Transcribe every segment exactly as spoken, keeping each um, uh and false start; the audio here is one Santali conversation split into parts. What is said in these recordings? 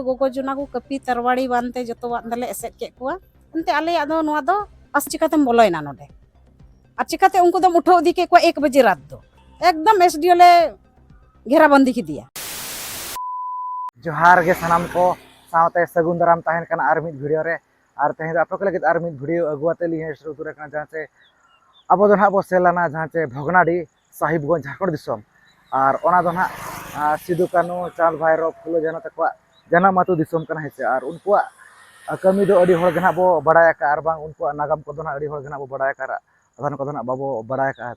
ᱜᱚᱜᱚ ᱡᱚᱱᱟ ᱠᱚ ᱠᱟᱹᱯᱤ ᱛᱟᱨᱣᱟᱲᱤ ᱵᱟᱱᱛᱮ ᱡᱚᱛᱚᱣᱟᱜ ᱫᱚᱞᱮ ᱮᱥᱮᱫ ᱠᱮᱫ ᱠᱚᱣᱟ᱾ ᱮᱱᱛᱮ ᱟᱞᱮᱭᱟᱜ ᱫᱚ ᱱᱚᱣᱟ ᱫᱚ ᱟᱥ ᱪᱤᱠᱟᱛᱮᱢ ᱵᱚᱞᱚᱭᱮᱱᱟ ᱱᱚᱰᱮ? ᱟᱨ ᱪᱤᱠᱟᱛᱮ ᱩᱱᱠᱩ ᱫᱚᱢ ᱩᱴᱷᱟᱹᱣ ᱤᱫᱤ ᱠᱮᱫ ᱠᱚᱣᱟ ᱮᱠ ᱵᱟᱡᱮ ᱨᱟᱛ ᱫᱚ? ᱮᱠᱫᱚᱢ ᱮᱥ ᱰᱤ ᱳ ᱞᱮ ᱜᱷᱮᱨᱟᱵᱚᱱᱫᱤ ᱠᱮᱫᱮᱭᱟ᱾ ᱡᱚᱦᱟᱨ ᱜᱮ ᱥᱟᱱᱟᱢ ᱠᱚ, ᱥᱟᱶᱛᱮ ᱥᱟᱹᱜᱩᱱ ᱫᱟᱨᱟᱢ ᱛᱟᱦᱮᱱ ᱠᱟᱱᱟ ᱟᱨ ᱢᱤᱫ ᱵᱷᱤᱰᱤᱭᱳ ᱨᱮ᱾ ᱟᱨ ᱛᱮᱦᱮᱧ ᱫᱚ ᱟᱯᱮ ᱠᱚ ᱞᱟᱹᱜᱤᱫ ᱟᱨ ᱢᱤᱫ ᱵᱷᱤᱰᱤᱭᱳ ᱟᱹᱜᱩ ᱟᱛᱮ ᱞᱤᱧ ᱦᱮᱡ ᱥᱮᱴᱮᱨ ᱩᱛᱟᱹᱨ ᱟᱠᱟᱱᱟ, ᱡᱟᱦᱟᱸ ᱪᱮ ᱟᱵᱚ ᱫᱚ ᱱᱟᱦᱟᱜ ᱵᱚ ᱥᱮᱱ ᱞᱮᱱᱟ ᱡᱟᱦᱟᱸ ᱪᱮ ᱵᱷᱚᱜᱽᱱᱟᱰᱤ ᱥᱟᱦᱤᱵᱽᱜᱚᱸᱡᱽ ᱡᱷᱟᱲᱠᱷᱚᱸᱰ ᱫᱤᱥᱚᱢ᱾ ᱟᱨ ᱚᱱᱟ ᱫᱚ ᱱᱟᱦᱟᱜ, ᱟᱨ ᱥᱤᱫᱩ ᱠᱟᱹᱱᱦᱩ, ᱪᱟᱸᱫᱽ ᱵᱷᱟᱭᱨᱳ, ᱯᱷᱩᱞᱳ ᱡᱷᱟᱱᱳ ᱛᱟᱠᱚᱣᱟᱜ ᱡᱟᱱᱟᱢ ᱟᱹᱛᱩ ᱫᱤᱥᱚᱢ ᱠᱟᱱᱟ, ᱦᱮᱸ ᱥᱮ᱾ ᱟᱨ ᱩᱱᱠᱩᱣᱟᱜ ᱠᱟᱹᱢᱤ ᱫᱚ ᱟᱹᱰᱤ ᱦᱚᱲ ᱜᱮ ᱱᱟᱦᱟᱜ ᱵᱚ ᱵᱟᱲᱟᱭ ᱟᱠᱟᱫᱼᱟ, ᱟᱨ ᱵᱟᱝ ᱩᱱᱠᱩᱣᱟᱜ ᱱᱟᱜᱟᱢ ᱠᱚᱫᱚ ᱱᱟᱦᱟᱜ ᱟᱹᱰᱤ ᱦᱚᱲ ᱜᱮ ᱱᱟᱦᱟᱜ ᱵᱚ ᱵᱟᱲᱟᱭ ᱟᱠᱟᱫᱼᱟ, ᱟᱨ ᱟᱫᱷᱟᱱ ᱠᱚᱫᱚ ᱱᱟᱦᱟᱜ ᱵᱟᱵᱚ ᱵᱟᱲᱟᱭ ᱟᱠᱟᱫᱼᱟ᱾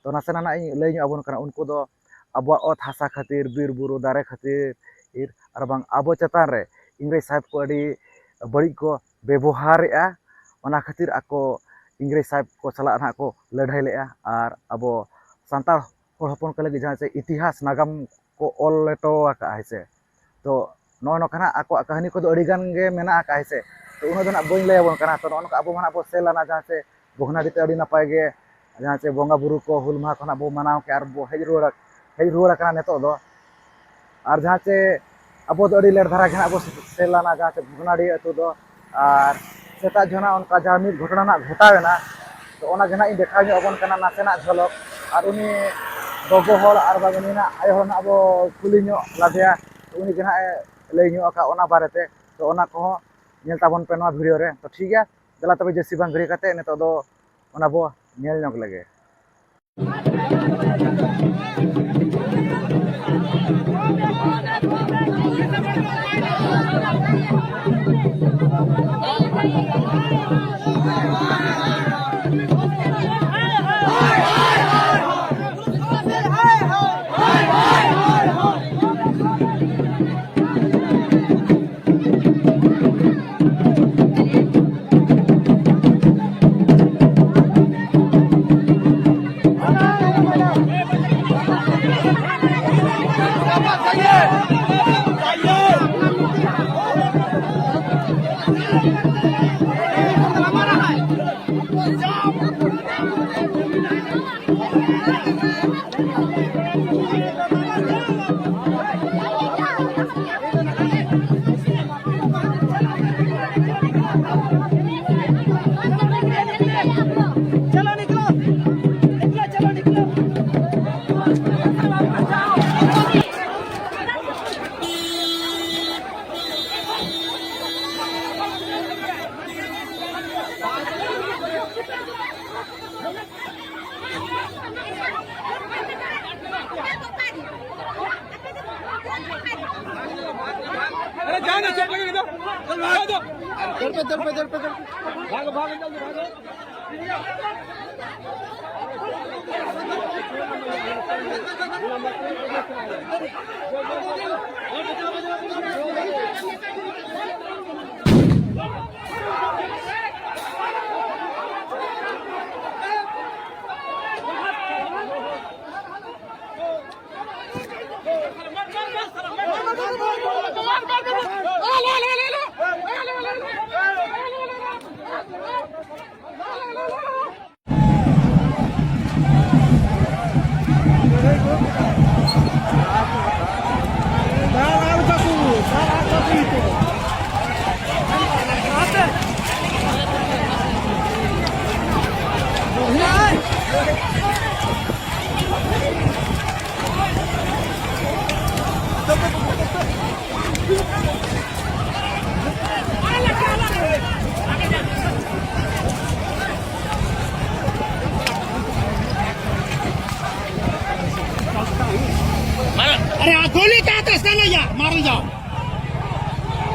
ᱛᱚ ᱱᱟᱥᱮ ᱱᱟᱦᱟᱜ ᱤᱧ ᱞᱟᱹᱭ ᱧᱚᱜ ᱟᱵᱚᱱ ᱠᱟᱱᱟ, ᱩᱱᱠᱩ ᱫᱚ ᱟᱵᱚᱣᱟᱜ ᱚᱛ ᱦᱟᱥᱟ ᱠᱷᱟᱹᱛᱤᱨ, ᱵᱤᱨ ᱵᱩᱨᱩ ᱫᱟᱨᱮ ᱠᱷᱟᱹᱛᱤᱨ, ᱟᱨ ᱵᱟᱝ ᱟᱵᱚ ᱪᱮᱛᱟᱱ ᱨᱮ ᱤᱝᱨᱮᱡᱽ ᱥᱟᱦᱮᱵᱽ ᱠᱚ ᱟᱹᱰᱤ ᱵᱟᱹᱲᱤᱡ ᱠᱚ ᱵᱮᱵᱚᱦᱟᱨᱮᱫᱼᱟ᱾ ᱚᱱᱟ ᱠᱷᱟᱹᱛᱤᱨ ᱟᱠᱚ ᱤᱝᱨᱮᱡᱽ ᱥᱟᱦᱮᱵᱽ ᱠᱚ ᱥᱟᱞᱟᱜ ᱱᱟᱦᱟᱜ ᱠᱚ ᱞᱟᱹᱲᱦᱟᱹᱭ ᱞᱮᱫᱼᱟ, ᱟᱨ ᱟᱵᱚ ᱥᱟᱱᱛᱟᱲ ᱦᱚᱲ ᱦᱚᱯᱚᱱ ᱠᱚ ᱞᱟᱹᱜᱤᱫ ᱡᱟᱦᱟᱸ ᱪᱮ ᱤᱛᱤᱦᱟᱥ ᱱᱟᱜᱟᱢ ᱠᱚ ᱚᱞ ᱞᱮᱴᱚ ᱟᱠᱟᱫᱼᱟ, ᱦᱮᱸ ᱥᱮ᱾ ᱛᱚ ᱱᱚᱜᱼᱚ ᱱᱚᱝᱠᱟ ᱱᱟᱜ ᱟᱠᱚᱣᱟᱜ ᱠᱟᱹᱦᱱᱤ ᱠᱚᱫᱚ ᱟᱹᱰᱤ ᱜᱟᱱ ᱜᱮ ᱢᱮᱱᱟᱜ ᱟᱠᱟᱫᱼᱟ, ᱦᱮᱸ ᱥᱮ᱾ ᱛᱚ ᱩᱱᱟᱹᱜ ᱫᱚ ᱱᱟᱜ ᱵᱟᱹᱧ ᱞᱟᱹᱭ ᱟᱵᱚᱱ ᱠᱟᱱᱟ᱾ ᱛᱚ ᱱᱚᱜᱼᱚ ᱱᱚᱝᱠᱟ ᱟᱵᱚ ᱢᱟ ᱱᱟᱜ ᱵᱚ ᱥᱮᱱ ᱞᱮᱱᱟ ᱡᱟᱦᱟᱸ ᱪᱮ ᱵᱷᱚᱜᱽᱱᱟᱰᱤ ᱛᱮ ᱟᱹᱰᱤ ᱱᱟᱯᱟᱭ ᱜᱮ, ᱡᱟᱦᱟᱸ ᱪᱮ ᱵᱚᱸᱜᱟ ᱵᱩᱨᱩ ᱠᱚ ᱦᱩᱞ ᱢᱟᱦᱟ ᱠᱷᱚᱱᱟᱜ ᱵᱚ ᱢᱟᱱᱟᱣ ᱠᱮᱫᱼᱟ ᱟᱨ ᱵᱚ ᱦᱮᱡ ᱨᱩᱣᱟᱹᱲ, ᱦᱮᱡ ᱨᱩᱣᱟᱹᱲ ᱟᱠᱟᱱᱟ ᱱᱤᱛᱚᱜ ᱫᱚ᱾ ᱟᱨ ᱡᱟᱦᱟᱸ ᱪᱮ ᱟᱵᱚ ᱫᱚ ᱟᱹᱰᱤ ᱞᱮᱴ ᱫᱷᱟᱨᱟ ᱜᱮ ᱱᱟᱜ ᱵᱚ ᱥᱮᱴᱮᱨ ᱞᱮᱱᱟ ᱡᱟᱦᱟᱸ ᱪᱮ ᱵᱷᱚᱜᱽᱱᱟᱰᱤ ᱟᱹᱛᱩ ᱫᱚ᱾ ᱟᱨ ᱥᱮᱛᱟᱜ ᱡᱚᱦᱚᱜ ᱱᱟᱜ ᱚᱱᱠᱟ ᱡᱟᱦᱟᱸ ᱢᱤᱫ ᱜᱷᱚᱴᱚᱱᱟ ᱱᱟᱜ ᱜᱷᱚᱴᱟᱣ ᱮᱱᱟ, ᱛᱚ ᱚᱱᱟ ᱜᱮ ᱱᱟᱜ ᱤᱧ ᱫᱮᱠᱷᱟᱣ ᱧᱚᱜ ᱟᱵᱚᱱ ᱠᱟᱱᱟ ᱱᱟᱥᱮᱱᱟᱜ ᱡᱷᱚᱞᱚᱠ᱾ ᱟᱨ ᱩᱱᱤ ᱜᱚᱜᱚ ᱦᱚᱲ ᱟᱨ ᱵᱟᱝ ᱩᱱᱤ ᱱᱟᱜ ᱟᱭᱳ ᱦᱚᱲ ᱱᱟᱜ ᱵᱚ ᱠᱩᱞᱤ ᱧᱚᱜ ᱞᱮᱫᱮᱭᱟ, ᱛᱚ ᱩᱱᱤ ᱜᱮ ᱱᱟᱜ ᱮ ᱞᱟᱹᱭ ᱧᱚᱜ ᱟᱠᱟᱫ ᱚᱱᱟ ᱵᱟᱨᱮᱛᱮ᱾ ᱛᱚ ᱚᱱᱟ ᱠᱚᱦᱚᱸ ᱧᱮᱞ ᱛᱟᱵᱚᱱ ᱯᱮ ᱱᱚᱣᱟ ᱵᱷᱤᱰᱤᱭᱳ ᱨᱮ᱾ ᱛᱚ ᱴᱷᱤᱠ ᱜᱮᱭᱟ, ᱫᱮᱞᱟ ᱛᱚᱵᱮ ᱡᱟᱹᱥᱛᱤ ᱵᱟᱝ ᱜᱷᱟᱹᱲᱤ ᱠᱟᱛᱮ ᱱᱤᱛᱚᱜ ᱫᱚ ᱚᱱᱟ ᱵᱚ ᱧᱮᱞ ᱧᱚᱜ ᱞᱮᱜᱮ᱾ भागो, भागो, जल्दी भागो। अरे, गोली क्या तो इसका नहीं यार, मारो जाओ।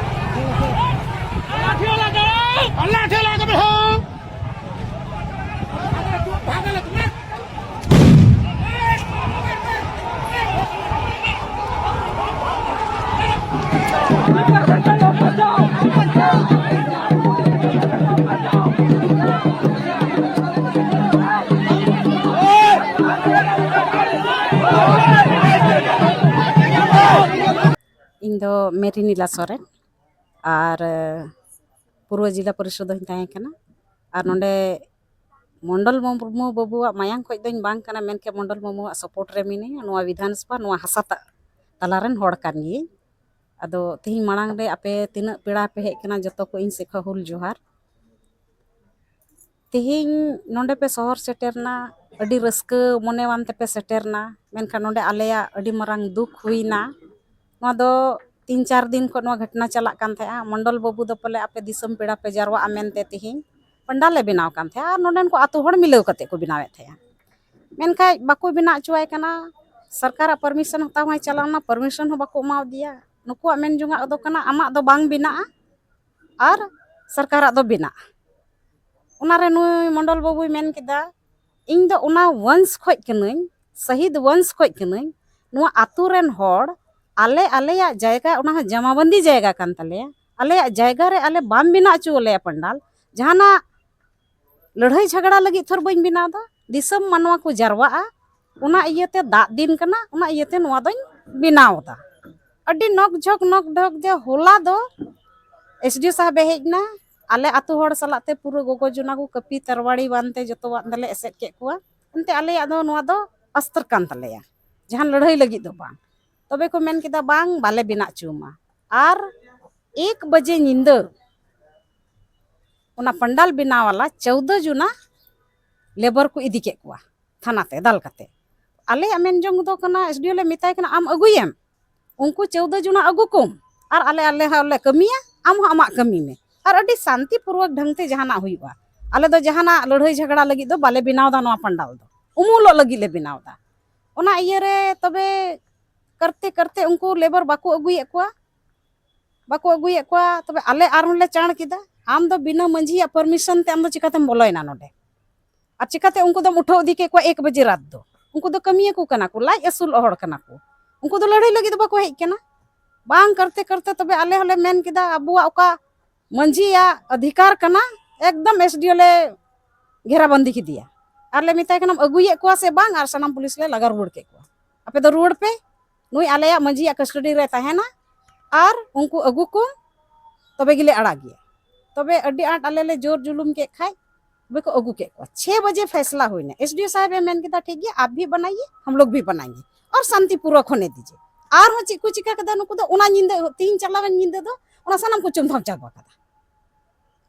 अल्लाह ठेला दो। अल्लाह ठेला दो, भागो। ᱤᱧ ᱫᱚ ᱢᱮᱨᱤᱱᱤᱞᱟ ᱥᱚᱨᱮᱱ ᱟᱨ ᱯᱩᱨᱵᱚ ᱡᱤᱞᱟ ᱯᱚᱨᱤᱥᱚᱫ ᱦᱚᱧ ᱛᱟᱦᱮᱸ ᱠᱟᱱᱟ᱾ ᱟᱨ ᱱᱚᱰᱮ ᱢᱚᱱᱰᱚᱞ ᱢᱩᱨᱢᱩ ᱵᱟᱹᱵᱩᱣᱟᱜ ᱢᱟᱭᱟᱝ ᱠᱷᱚᱡ ᱫᱚᱧ ᱵᱟᱝ ᱠᱟᱱᱟ, ᱢᱮᱱᱠᱷᱟᱱ ᱢᱚᱱᱰᱚᱞ ᱢᱩᱨᱢᱩᱣᱟᱜ ᱥᱟᱯᱳᱨᱴ ᱨᱮ ᱢᱤᱱᱟᱹᱧᱟ᱾ ᱱᱚᱣᱟ ᱵᱤᱫᱷᱟᱱ ᱥᱚᱵᱷᱟ, ᱱᱚᱣᱟ ᱦᱟᱥᱟ ᱛᱟ-, ᱛᱟᱞᱟ ᱨᱮᱱ ᱦᱚᱲ ᱠᱟᱱ ᱜᱤᱭᱟᱹᱧ᱾ ᱟᱫᱚ ᱛᱮᱦᱮᱧ ᱢᱟᱲᱟᱝ ᱨᱮ ᱟᱯᱮ ᱛᱤᱱᱟᱹᱜ ᱯᱮᱲᱟ ᱯᱮ ᱦᱮᱡ ᱠᱟᱱᱟ, ᱡᱚᱛᱚ ᱠᱚ ᱤᱧ ᱥᱮᱫ ᱠᱷᱚᱱ ᱦᱩᱞ ᱡᱚᱦᱟᱨ᱾ ᱛᱮᱦᱮᱧ ᱱᱚᱰᱮ ᱯᱮ ᱥᱚᱦᱚᱨ ᱥᱮᱴᱮᱨᱱᱟ, ᱟᱹᱰᱤ ᱨᱟᱹᱥᱠᱟᱹ ᱢᱚᱱᱮᱣᱟᱱ ᱛᱮᱯᱮ ᱥᱮᱴᱮᱨᱱᱟ, ᱢᱮᱱᱠᱷᱟᱱ ᱱᱚᱰᱮ ᱟᱞᱮᱭᱟᱜ ᱟᱹᱰᱤ ᱢᱟᱨᱟᱝ ᱫᱩᱠ ᱦᱩᱭᱱᱟ᱾ ᱱᱚᱣᱟ ᱫᱚ ᱛᱤᱱ ᱪᱟᱨ ᱫᱤᱱ ᱠᱷᱚᱱ ᱱᱚᱣᱟ ᱜᱷᱚᱴᱱᱟ ᱪᱟᱞᱟᱜ ᱠᱟᱱ ᱛᱟᱦᱮᱸᱜᱼᱟ᱾ ᱢᱚᱱᱰᱚᱞ ᱵᱟᱹᱵᱩ ᱫᱚ ᱯᱟᱞᱮ ᱟᱯᱮ ᱫᱤᱥᱚᱢ ᱯᱮᱲᱟ ᱯᱮ ᱡᱟᱨᱣᱟᱜᱼᱟ ᱢᱮᱱᱛᱮ ᱛᱮᱦᱮᱧ ᱯᱟᱱᱰᱟᱞ ᱮ ᱵᱮᱱᱟᱣ ᱠᱟᱱ ᱛᱟᱦᱮᱸᱜᱼᱟ ᱟᱨ ᱱᱚᱰᱮᱱ ᱠᱚ ᱟᱛᱳ ᱦᱚᱲ ᱢᱤᱞᱟᱹᱣ ᱠᱟᱛᱮ ᱠᱚ ᱵᱮᱱᱟᱣᱮᱫ ᱛᱟᱦᱮᱸᱜᱼᱟ᱾ ᱢᱮᱱᱠᱷᱟᱡ ᱵᱟᱠᱚ ᱵᱮᱱᱟᱣ ᱦᱚᱪᱚᱣᱟᱭ ᱠᱟᱱᱟ᱾ ᱥᱚᱨᱠᱟᱨᱟᱜ ᱯᱟᱨᱢᱤᱥᱚᱱ ᱦᱟᱛᱟᱣ ᱦᱚᱸᱭ ᱪᱟᱞᱟᱣᱱᱟ, ᱯᱟᱨᱢᱤᱥᱚᱱ ᱦᱚᱸ ᱵᱟᱠᱚ ᱮᱢᱟᱣᱫᱮᱭᱟ᱾ ᱱᱩᱠᱩᱣᱟᱜ ᱢᱮᱱ ᱡᱚᱝᱟᱜ ᱫᱚ ᱠᱟᱱᱟ, ᱟᱢᱟᱜ ᱫᱚ ᱵᱟᱝ ᱵᱮᱱᱟᱜᱼᱟ ᱟᱨ ᱥᱚᱨᱠᱟᱨᱟᱜ ᱫᱚ ᱵᱮᱱᱟᱜᱼᱟ᱾ ᱚᱱᱟᱨᱮ ᱱᱩᱭ ᱢᱚᱱᱰᱚᱞ ᱵᱟᱹᱵᱩᱭ ᱢᱮᱱ ᱠᱮᱫᱟ, ᱤᱧ ᱫᱚ ᱚᱱᱟ ᱵᱚᱝᱥ ᱠᱷᱚᱡ ᱠᱟᱹᱱᱟᱹᱧ, ᱥᱟᱹᱦᱤᱫ ᱵᱚᱝᱥ ᱠᱷᱚᱡ ᱠᱟᱹᱱᱟᱹᱧ᱾ ᱱᱚᱣᱟ ᱟᱛᱳ ᱨᱮᱱ ᱦᱚᱲ, ᱟᱞᱮ ᱟᱞᱮᱭᱟᱜ ᱡᱟᱭᱜᱟ, ᱚᱱᱟ ᱦᱚᱸ ᱡᱟᱢᱟᱵᱟᱱᱫᱤ ᱡᱟᱭᱜᱟ ᱠᱟᱱ ᱛᱟᱞᱮᱭᱟ, ᱟᱞᱮᱭᱟᱜ ᱡᱟᱭᱜᱟ ᱨᱮ ᱟᱞᱮ ᱵᱟᱢ ᱵᱮᱱᱟᱣ ᱦᱚᱪᱚ ᱟᱞᱮᱭᱟ ᱯᱟᱱᱰᱟᱞ᱾ ᱡᱟᱦᱟᱱᱟᱜ ᱞᱟᱹᱲᱦᱟᱹᱭ ᱡᱷᱟᱜᱽᱲᱟ ᱞᱟᱹᱜᱤᱫ ᱛᱷᱚᱨ ᱵᱟᱹᱧ ᱵᱮᱱᱟᱣ ᱮᱫᱟ, ᱫᱤᱥᱚᱢ ᱢᱟᱱᱣᱟ ᱠᱚ ᱡᱟᱨᱣᱟᱜᱼᱟ, ᱚᱱᱟ ᱤᱭᱟᱹᱛᱮ ᱫᱟᱜ ᱫᱤᱱ ᱠᱟᱱᱟ, ᱚᱱᱟ ᱤᱭᱟᱹᱛᱮ ᱱᱚᱣᱟ ᱫᱚᱧ ᱵᱮᱱᱟᱣ ᱮᱫᱟ᱾ ᱟᱹᱰᱤ ᱱᱚᱠ ᱡᱷᱚᱠ ᱱᱚᱠ ᱰᱷᱚᱠ ᱡᱮ ᱦᱚᱞᱟ ᱫᱚ ᱮᱥ ᱰᱤ ᱳ ᱥᱟᱦᱮᱵ ᱮ ᱦᱮᱡ ᱮᱱᱟ, ᱟᱞᱮ ᱟᱛᱳ ᱦᱚᱲ ᱥᱟᱞᱟᱜ ᱛᱮ ᱯᱩᱨᱟᱹ ᱜᱚᱜᱚ ᱡᱚᱱᱟ ᱠᱚ ᱠᱟᱹᱯᱤ ᱛᱟᱨᱣᱟᱲᱤ ᱵᱟᱱ ᱛᱮ ᱡᱚᱛᱚᱣᱟᱜ ᱫᱚᱞᱮ ᱮᱥᱮᱫ ᱠᱮᱫ ᱠᱚᱣᱟ᱾ ᱮᱱᱛᱮ ᱟᱞᱮᱭᱟᱜ ᱫᱚ ᱱᱚᱣᱟ ᱫᱚ ᱚᱥᱛᱨ ᱠᱟᱱ ᱛᱟᱞᱮᱭᱟ, ᱡᱟᱦᱟᱱ ᱞᱟᱹᱲᱦᱟᱹᱭ ᱞᱟᱹᱜᱤᱫ ᱫᱚ ᱵᱟᱝ᱾ ᱛᱚᱵᱮ ᱠᱚ ᱢᱮᱱ ᱠᱮᱫᱟ, ᱵᱟᱝ, ᱵᱟᱞᱮ ᱵᱮᱱᱟᱣ ᱦᱚᱪᱚ ᱟᱢᱟ᱾ ᱟᱨ ᱮᱠ ᱵᱟᱡᱮ ᱧᱤᱫᱟᱹ ᱚᱱᱟ ᱯᱟᱱᱰᱟᱞ ᱵᱮᱱᱟᱣ ᱣᱟᱞᱟ ᱪᱳᱫᱽᱫᱳ ᱡᱚᱱᱟ ᱞᱮᱵᱟᱨ ᱠᱚ ᱤᱫᱤ ᱠᱮᱫ ᱠᱚᱣᱟ ᱛᱷᱟᱱᱟ ᱛᱮ ᱫᱟᱞ ᱠᱟᱛᱮ᱾ ᱟᱞᱮᱭᱟᱜ ᱢᱮᱱ ᱡᱚᱝ ᱫᱚ ᱠᱟᱱᱟ, ᱮᱥ ᱰᱤ ᱳ ᱞᱮ ᱢᱮᱛᱟᱭ ᱠᱟᱱᱟ, ᱟᱢ ᱟᱹᱜᱩᱭᱮᱢ, ᱩᱱᱠᱩ ᱪᱳᱫᱽᱫᱳ ᱡᱚᱱᱟ ᱟᱹᱜᱩ ᱠᱚᱢ, ᱟᱨ ᱟᱞᱮ ᱟᱞᱮ ᱦᱚᱸ ᱞᱮ ᱠᱟᱹᱢᱤᱭᱟ, ᱟᱢ ᱦᱚᱸ ᱟᱢᱟᱜ ᱠᱟᱹᱢᱤ ᱢᱮ, ᱟᱨ ᱟᱹᱰᱤ ᱥᱟᱱᱛᱤ ᱯᱩᱨᱣᱚᱠ ᱰᱷᱚᱝ ᱛᱮ ᱡᱟᱦᱟᱱᱟᱜ ᱦᱩᱭᱩᱜᱼᱟ᱾ ᱟᱞᱮ ᱫᱚ ᱡᱟᱦᱟᱱᱟᱜ ᱞᱟᱹᱲᱦᱟᱹᱭ ᱡᱷᱟᱜᱽᱲᱟ ᱞᱟᱹᱜᱤᱫ ᱫᱚ ᱵᱟᱞᱮ ᱵᱮᱱᱟᱣ ᱮᱫᱟ ᱱᱚᱣᱟ ᱯᱟᱱᱰᱟᱞ ᱫᱚ, ᱩᱢᱩᱞᱚᱜ ᱞᱟᱹᱜᱤᱫ ᱞᱮ ᱵᱮᱱᱟᱣ ᱮᱫᱟ᱾ ᱚᱱᱟ ᱤᱭᱟᱹᱨᱮ ᱛᱚᱵᱮ ᱠᱟᱨᱛᱮ ᱠᱟᱨᱛᱮ ᱩᱱᱠᱩ ᱞᱮᱵᱟᱨ ᱵᱟᱠᱚ ᱟᱹᱜᱩᱭᱮᱫ ᱠᱚᱣᱟ, ᱵᱟᱠᱚ ᱟᱹᱜᱩᱭᱮᱫ ᱠᱚᱣᱟ᱾ ᱛᱚᱵᱮ ᱟᱞᱮ ᱟᱨᱦᱚᱸ ᱞᱮ ᱪᱟᱬ ᱠᱮᱫᱟ, ᱟᱢ ᱫᱚ ᱵᱤᱱᱟᱹ ᱢᱟᱹᱡᱷᱤᱭᱟᱜ ᱯᱟᱨᱢᱤᱥᱚᱱ ᱛᱮ ᱟᱢ ᱫᱚ ᱪᱤᱠᱟᱛᱮᱢ ᱵᱚᱞᱚᱭᱮᱱᱟ ᱱᱚᱰᱮ? ᱟᱨ ᱪᱤᱠᱟᱛᱮ ᱩᱱᱠᱩ ᱫᱚᱢ ᱩᱴᱷᱟᱹᱣ ᱤᱫᱤ ᱠᱮᱫ ᱠᱚᱣᱟ ᱮᱠ ᱵᱟᱡᱮ ᱨᱟᱛ ᱫᱚ? ᱩᱱᱠᱩ ᱫᱚ ᱠᱟᱹᱢᱤᱭᱟᱹ ᱠᱚ ᱠᱟᱱᱟ ᱠᱚ, ᱞᱟᱡ ᱟᱹᱥᱩᱞᱚᱜ ᱦᱚᱲ ᱠᱟᱱᱟ ᱠᱚ, ᱩᱱᱠᱩ ᱫᱚ ᱞᱟᱹᱲᱦᱟᱹᱭ ᱞᱟᱹᱜᱤᱫ ᱫᱚ ᱵᱟᱠᱚ ᱦᱮᱡ ᱠᱟᱱᱟ᱾ ᱵᱟᱝ ᱠᱟᱨᱛᱮ ᱠᱟᱨᱛᱮ ᱛᱚᱵᱮ ᱟᱞᱮ ᱦᱚᱸᱞᱮ ᱢᱮᱱ ᱠᱮᱫᱟ, ᱟᱵᱚᱣᱟᱜ ᱚᱠᱟ ᱢᱟᱹᱡᱷᱤᱭᱟᱜ ᱚᱫᱷᱤᱠᱟᱨ ᱠᱟᱱᱟ, ᱮᱠᱫᱚᱢ ᱮᱥ ᱰᱤ ᱳ ᱞᱮ ᱜᱷᱮᱨᱟᱵᱟᱱᱫᱤ ᱠᱮᱫᱮᱭᱟ᱾ ᱟᱨ ᱞᱮ ᱢᱮᱛᱟᱭ ᱠᱟᱱᱟ, ᱟᱹᱜᱩᱭᱮᱫ ᱠᱚᱣᱟ ᱥᱮ ᱵᱟᱝ? ᱟᱨ ᱥᱟᱱᱟᱢ ᱯᱩᱞᱤᱥ ᱞᱮ ᱞᱟᱜᱟ ᱨᱩᱣᱟᱹᱲ ᱠᱮᱫ ᱠᱚᱣᱟ, ᱟᱯᱮ ᱫᱚ ᱨᱩᱣᱟᱹᱲ ᱯᱮ, ᱱᱩᱭ ᱟᱞᱮᱭᱟᱜ ᱢᱟᱹᱡᱷᱤᱭᱟᱜ ᱠᱟᱥᱴᱚᱰᱤ ᱨᱮ ᱛᱟᱦᱮᱱᱟ, ᱟᱨ ᱩᱱᱠᱩ ᱟᱹᱜᱩ ᱠᱚᱢ, ᱛᱚᱵᱮ ᱜᱮᱞᱮ ᱟᱲᱟᱜᱮᱭᱟ᱾ ᱛᱚᱵᱮ ᱟᱹᱰᱤ ᱟᱸᱴ ᱟᱞᱮ ᱞᱮ ᱡᱳᱨ ᱡᱩᱞᱩᱢ ᱠᱮᱫ ᱠᱷᱟᱡ ᱛᱚᱵᱮ ᱠᱚ ᱟᱹᱜᱩ ᱠᱮᱫ ᱠᱚᱣᱟ᱾ ᱪᱷᱮ ᱵᱟᱡᱮ ᱯᱷᱮᱥᱞᱟ ᱦᱩᱭᱱᱟ, ᱮᱥ ᱰᱤ ᱳ ᱥᱟᱦᱮᱵ ᱮ ᱢᱮᱱ ᱠᱮᱫᱟ, ᱴᱷᱤᱠ ᱜᱮᱭᱟ, ᱟᱯ ᱵᱷᱤ ᱵᱟᱱᱟᱭᱮ, ᱦᱟᱢ ᱞᱳᱜ ᱵᱷᱤ ᱵᱟᱱᱟᱭᱮ, ᱟᱨ ᱥᱟᱱᱛᱤᱯᱩᱨᱣᱚᱠ ᱦᱚᱱᱮ ᱫᱤᱡᱤᱭᱮ᱾ ᱟᱨᱦᱚᱸ ᱪᱮᱫ ᱠᱚ ᱪᱤᱠᱟ ᱠᱮᱫᱟ ᱱᱩᱠᱩ ᱫᱚ, ᱚᱱᱟ ᱧᱤᱫᱟᱹ, ᱛᱤᱦᱤᱧ ᱪᱟᱞᱟᱣᱮᱱ ᱧᱤᱫᱟᱹ ᱫᱚ ᱚᱱᱟ ᱥᱟᱱᱟᱢ ᱠᱚ ᱪᱩᱢᱫᱷᱟᱢ ᱪᱟᱵᱟ ᱠᱟᱫᱟ᱾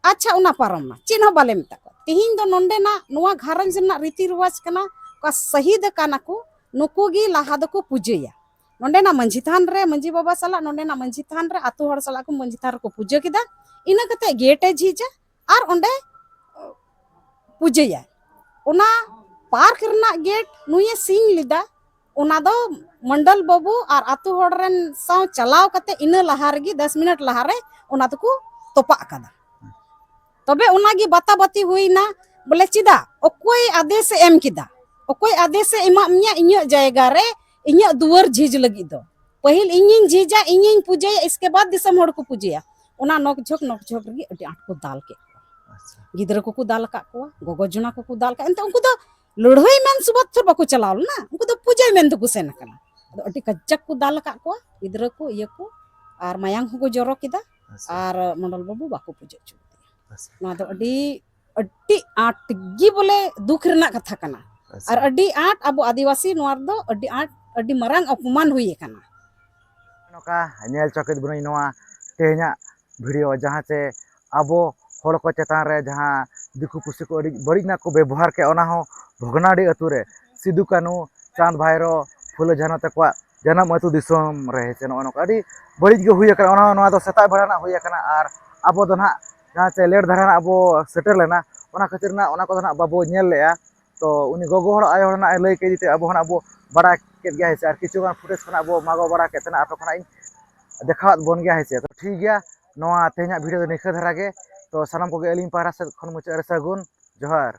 ᱟᱪᱪᱷᱟ, ᱚᱱᱟ ᱯᱟᱨᱚᱢ ᱱᱟ, ᱪᱮᱫ ᱦᱚᱸ ᱵᱟᱞᱮ ᱢᱮᱛᱟ ᱠᱚᱣᱟ᱾ ᱛᱤᱦᱤᱧ ᱫᱚ ᱱᱚᱰᱮᱱᱟᱜ ᱱᱚᱣᱟ ᱜᱷᱟᱨᱚᱸᱡᱽ ᱨᱮᱱᱟᱜ ᱨᱤᱛᱤ ᱨᱮᱣᱟᱡᱽ ᱠᱟᱱᱟ, ᱚᱠᱟ ᱥᱟᱹᱦᱤᱫ ᱟᱠᱟᱱᱟ ᱠᱚ, ᱱᱩᱠᱩ ᱜᱮ ᱞᱟᱦᱟ ᱫᱚᱠᱚ ᱯᱩᱡᱟᱹᱭᱟ᱾ ᱱᱚᱰᱮᱱᱟᱜ ᱢᱟᱹᱡᱷᱤ ᱛᱷᱟᱱ ᱨᱮ, ᱢᱟᱹᱡᱷᱤ ᱵᱟᱵᱟ ᱥᱟᱞᱟᱜ, ᱱᱚᱰᱮᱱᱟᱜ ᱢᱟᱹᱡᱷᱤ ᱛᱷᱟᱱ ᱨᱮ, ᱟᱛᱳ ᱦᱚᱲ ᱥᱟᱞᱟᱜ ᱠᱚ ᱢᱟᱹᱡᱷᱤ ᱛᱷᱟᱱ ᱨᱮᱠᱚ ᱯᱩᱡᱟᱹ ᱠᱮᱫᱟ᱾ ᱤᱱᱟᱹ ᱠᱟᱛᱮ ᱜᱮᱴ ᱮ ᱡᱷᱤᱡᱟ ᱟᱨ ᱚᱸᱰᱮ ᱯᱩᱡᱟᱹᱭᱟ᱾ ᱚᱱᱟ ᱯᱟᱨᱠ ᱨᱮᱱᱟᱜ ᱜᱮᱴ ᱱᱩᱭᱮ ᱥᱤᱧ ᱞᱮᱫᱟ, ᱚᱱᱟ ᱫᱚ ᱢᱚᱱᱰᱚᱞ ᱵᱟᱹᱵᱩ ᱟᱨ ᱟᱛᱳ ᱦᱚᱲ ᱨᱮᱱ ᱥᱟᱶ ᱪᱟᱞᱟᱣ ᱠᱟᱛᱮ ᱤᱱᱟᱹ ᱞᱟᱦᱟ ᱨᱮᱜᱮ ᱫᱚᱥ ᱢᱤᱱᱤᱴ ᱞᱟᱦᱟᱨᱮ ᱚᱱᱟ ᱫᱚᱠᱚ ᱛᱚᱯᱟᱜ ᱟᱠᱟᱫᱟ᱾ ᱛᱚᱵᱮ ᱚᱱᱟᱜᱮ ᱵᱟᱛᱟ ᱵᱟᱛᱤ ᱦᱩᱭᱱᱟ, ᱵᱚᱞᱮ ᱪᱮᱫᱟᱜ, ᱚᱠᱚᱭ ᱟᱫᱮᱥ ᱮ ᱮᱢ ᱠᱮᱫᱟ, ᱚᱠᱚᱭ ᱟᱫᱮᱥ ᱮ ᱮᱢᱟᱜ ᱢᱮᱭᱟ ᱤᱧᱟᱹᱜ ᱡᱟᱭᱜᱟ ᱨᱮ, ᱤᱧᱟᱹᱜ ᱫᱩᱣᱟᱹᱨ ᱡᱷᱤᱡ ᱞᱟᱹᱜᱤᱫ ᱫᱚ? ᱯᱟᱹᱦᱤᱞ ᱤᱧᱤᱧ ᱡᱷᱤᱡᱟ, ᱤᱧᱤᱧ ᱯᱩᱡᱟᱹᱭᱟ, ᱤᱥᱠᱮ ᱵᱟᱫ ᱫᱤᱥᱚᱢ ᱦᱚᱲ ᱠᱚ ᱯᱩᱡᱟᱹᱭᱟ᱾ ᱚᱱᱟ ᱱᱚᱠ ᱡᱷᱚᱠ ᱱᱚᱠ ᱡᱷᱚᱠ ᱨᱮᱜᱮ ᱟᱹᱰᱤ ᱟᱸᱴ ᱠᱚ ᱫᱟᱞ ᱠᱮᱫ ᱠᱚᱣᱟ᱾ ᱟᱪᱪᱷᱟ᱾ ᱜᱤᱫᱽᱨᱟᱹ ᱠᱚᱠᱚ ᱫᱟᱞ ᱟᱠᱟᱫ ᱠᱚᱣᱟ, ᱜᱚᱜᱚ ᱡᱚᱱᱟ ᱠᱚᱠᱚ ᱫᱟᱞ ᱟᱠᱟᱫ, ᱮᱱᱛᱮ ᱩᱱᱠᱩ ᱫᱚ ᱞᱟᱹᱲᱦᱟᱹᱭ ᱢᱮᱱ ᱥᱩᱵᱟᱫ ᱛᱷᱚᱨ ᱵᱟᱠᱚ ᱪᱟᱞᱟᱣ ᱞᱮᱱᱟ, ᱩᱱᱠᱩ ᱫᱚ ᱯᱩᱡᱟᱹᱭ ᱢᱮᱱ ᱛᱮᱠᱚ ᱥᱮᱱ ᱟᱠᱟᱱᱟ᱾ ᱟᱫᱚ ᱟᱹᱰᱤ ᱠᱟᱡᱟᱠ ᱠᱚ ᱫᱟᱞ ᱟᱠᱟᱫ ᱠᱚᱣᱟ ᱜᱤᱫᱽᱨᱟᱹ ᱠᱚ, ᱤᱭᱟᱹ ᱠᱚ, ᱟᱨ ᱢᱟᱭᱟᱝ ᱦᱚᱸᱠᱚ ᱡᱚᱨᱚ ᱠᱮᱫᱟ᱾ ᱟᱪᱪᱷᱟ᱾ ᱟᱨ ᱢᱚᱰᱚᱞ ᱵᱟᱹᱵᱩ ᱵᱟᱠᱚ ᱯᱩᱡᱟᱹ ᱦᱚᱪᱚ ᱠᱮᱫᱮᱭᱟ᱾ ᱟᱪᱪᱷᱟ᱾ ᱱᱚᱣᱟ ᱫᱚ ᱟᱹᱰᱤ, ᱟᱹᱰᱤ ᱟᱸᱴ ᱜᱮ ᱵᱚᱞᱮ ᱫᱩᱠ ᱨᱮᱱᱟᱜ ᱠᱟᱛᱷᱟ ᱠᱟᱱᱟ᱾ ᱟᱪᱪᱷᱟ᱾ ᱟᱨ ᱟᱹᱰᱤ ᱟᱸᱴ ᱟᱵᱚ ᱟᱹᱫᱤᱵᱟᱹᱥᱤ ᱱᱚᱣᱟ ᱨᱮᱫᱚ ᱟᱹᱰᱤ ᱟᱸᱴ, ᱟᱹᱰᱤ ᱢᱟᱨᱟᱝ ᱚᱯᱚᱢᱟᱱ ᱦᱩᱭ ᱟᱠᱟᱱᱟ᱾ ᱱᱚᱝᱠᱟ ᱧᱮᱞ ᱪᱚ ᱠᱮᱫ ᱵᱚᱱᱟᱹᱧ ᱱᱚᱣᱟ ᱛᱮᱦᱮᱧᱟᱜ ᱵᱷᱤᱰᱤᱭᱳ, ᱡᱟᱦᱟᱸ ᱪᱮ ᱟᱵᱚ ᱦᱚᱲ ᱠᱚ ᱪᱮᱛᱟᱱ ᱨᱮ ᱡᱟᱦᱟᱸ ᱫᱤᱠᱩ ᱯᱩᱥᱤ ᱠᱚ ᱟᱹᱰᱤ ᱵᱟᱹᱲᱤᱡ ᱱᱟᱜ ᱠᱚ ᱵᱮᱵᱚᱦᱟᱨ ᱠᱮᱫ, ᱚᱱᱟ ᱦᱚᱸ ᱵᱷᱚᱜᱽᱱᱟᱰᱤ ᱟᱹᱛᱩ ᱨᱮ ᱥᱤᱫᱩ ᱠᱟᱹᱱᱦᱩ, ᱪᱟᱸᱫᱽ ᱵᱷᱟᱭᱨᱳ, ᱯᱷᱩᱞᱳ ᱡᱷᱟᱱᱳ ᱛᱟᱠᱚᱣᱟᱜ ᱡᱟᱱᱟᱢ ᱟᱹᱛᱩ ᱫᱤᱥᱚᱢ ᱨᱮ ᱦᱮᱸ ᱥᱮ ᱱᱚᱜᱼᱚ ᱱᱚᱝᱠᱟ ᱟᱹᱰᱤ ᱵᱟᱹᱲᱤᱡ ᱜᱮ ᱦᱩᱭ ᱟᱠᱟᱱᱟ᱾ ᱚᱱᱟ, ᱱᱚᱣᱟ ᱫᱚ ᱥᱮᱛᱟᱜ ᱵᱮᱲᱟ ᱨᱮᱱᱟᱜ ᱦᱩᱭ ᱟᱠᱟᱱᱟ᱾ ᱟᱨ ᱟᱵᱚ ᱫᱚ ᱱᱟᱦᱟᱜ ᱡᱟᱦᱟᱸ ᱪᱮ ᱞᱮᱴ ᱫᱷᱟᱨᱟ ᱱᱟᱜ ᱟᱵᱚ ᱥᱮᱴᱮᱨ ᱞᱮᱱᱟ, ᱚᱱᱟ ᱠᱷᱟᱹᱛᱤᱨ ᱱᱟᱜ ᱚᱱᱟ ᱠᱚᱫᱚ ᱱᱟᱜ ᱵᱟᱵᱚ ᱧᱮᱞ ᱞᱮᱜᱼᱟ᱾ ᱛᱚ ᱩᱱᱤ ᱜᱚᱜᱚ ᱦᱚᱲ, ᱟᱭᱳ ᱦᱚᱲ ᱱᱟᱜ ᱮ ᱞᱟᱹᱭ ᱠᱮᱫ ᱛᱮ ᱟᱵᱚ ᱦᱚᱸ ᱱᱟᱜ ᱵᱚ ᱵᱟᱲᱟᱭ ᱠᱮᱫ ᱜᱮᱭᱟ ᱦᱮᱸ ᱥᱮ, ᱟᱨ ᱠᱤᱪᱷᱩ ᱜᱟᱱ ᱯᱷᱩᱴᱮᱡᱽ ᱠᱷᱚᱱᱟᱜ ᱵᱚ ᱢᱟᱜᱚ ᱵᱟᱲᱟ ᱠᱮᱫ ᱛᱮ ᱱᱟᱜ ᱟᱯᱮ ᱠᱷᱚᱱᱟᱜ ᱤᱧ ᱫᱮᱠᱷᱟᱣᱟᱫ ᱵᱚᱱ ᱜᱮᱭᱟ ᱦᱮᱸ ᱥᱮ᱾ ᱛᱚ ᱴᱷᱤᱠ ᱜᱮᱭᱟ, ᱱᱚᱣᱟ ᱛᱮᱦᱮᱧᱟᱜ ᱵᱷᱤᱰᱤᱭᱳ ᱫᱚ ᱱᱤᱝᱠᱟᱹ ᱫᱷᱟᱨᱟ ᱜᱮ᱾ ᱛᱚ ᱥᱟᱱᱟᱢ ᱠᱚᱜᱮ ᱟᱹᱞᱤᱧ ᱯᱟᱦᱴᱟ ᱥᱮᱫ ᱠᱷᱚᱱ ᱢᱩᱪᱟᱹᱫ ᱨᱮ ᱥᱟᱹᱜᱩᱱ ᱡᱚᱦᱟᱨ᱾